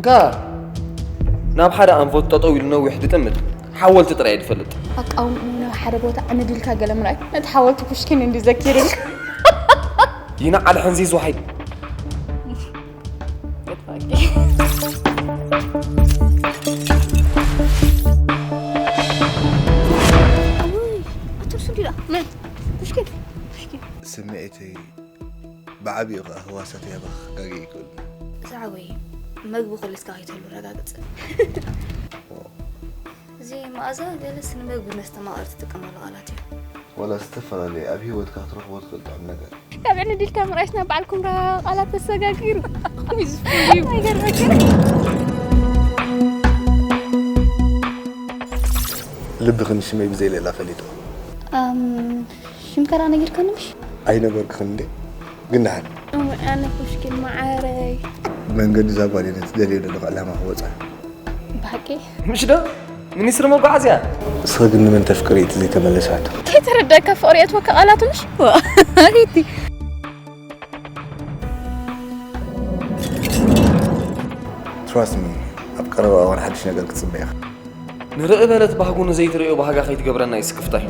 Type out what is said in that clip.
ካብ ሓደ ኣንፈት ጠጠው ኢሉ ነዊሕ ዝጥምት ሓወልቲ ጥራይ እየ ዝፈልጥ። ኣቃውምኡ ናብ ሓደ ቦታ ዕንድ ኢልካ ገለ ምርኣይ ነቲ ሓወልቲ ፑሽኪን እንዲ ዘኪርልካ። ይንዓል ሕንዚዝ ዋሓይ። ኣቱም ስንዲ ዳ መን ፑሽኪን ፑሽኪን ስምዒተይ ብዓቢኡ ከኣ ህዋሳተይ ኣባኻ ክጋገ ይኽእል። ሰዓበይ መግቢ ኮሊስካ ከይትህሉ ረጋግጽ። እዚ መኣዛ ገለስ ንመግቢ መስተማቐር ትጥቀመሉ ቃላት እዩ። ዋላ ዝተፈላለየ ኣብ ህይወትካ ክትረኽቦ ትኽእል ጥዑም ነገር። ካብ ዕንድ ኢልካ ምርኣይስ ናብ በዓል ኩምራ ቃላት ተሰጋጊሩ። ይዝፉ እዩ። ኣይገርመክን? ልብኺ ንሽመይ ብዘይ ሌላ ፈሊጡ። ኣም ሽምከራ ነጊርካኒ ምሽ? ኣይነገርክኽን እንዴ? ግን ደሓን። ኣነ ኩሽኪን መዓረይ። መንገዲ እዛ ጓል እየ ነቲ ደልዮ ዘለኹ ዕላማ ክወፃ። ብሓቂ ምሽ ዶ? ሚኒስትሪ መጓዓዝያ። እስኺ ግን ንመን ተፍቅሪ እቲ ዘይተመለሳቶ? ከይተረዳእካ ፍቕሪ የትወካ ቃላቱ ምሽ? ኣቤቲ Trust me፣ ኣብ ቀረባ እዋን ሓድሽ ነገር ክትፅበ ኢኻ። ንርኢ በለት ባህጉ ንዘይትርእዮ ባህጋ ከይትገብረና እዩ ስክፍታይ።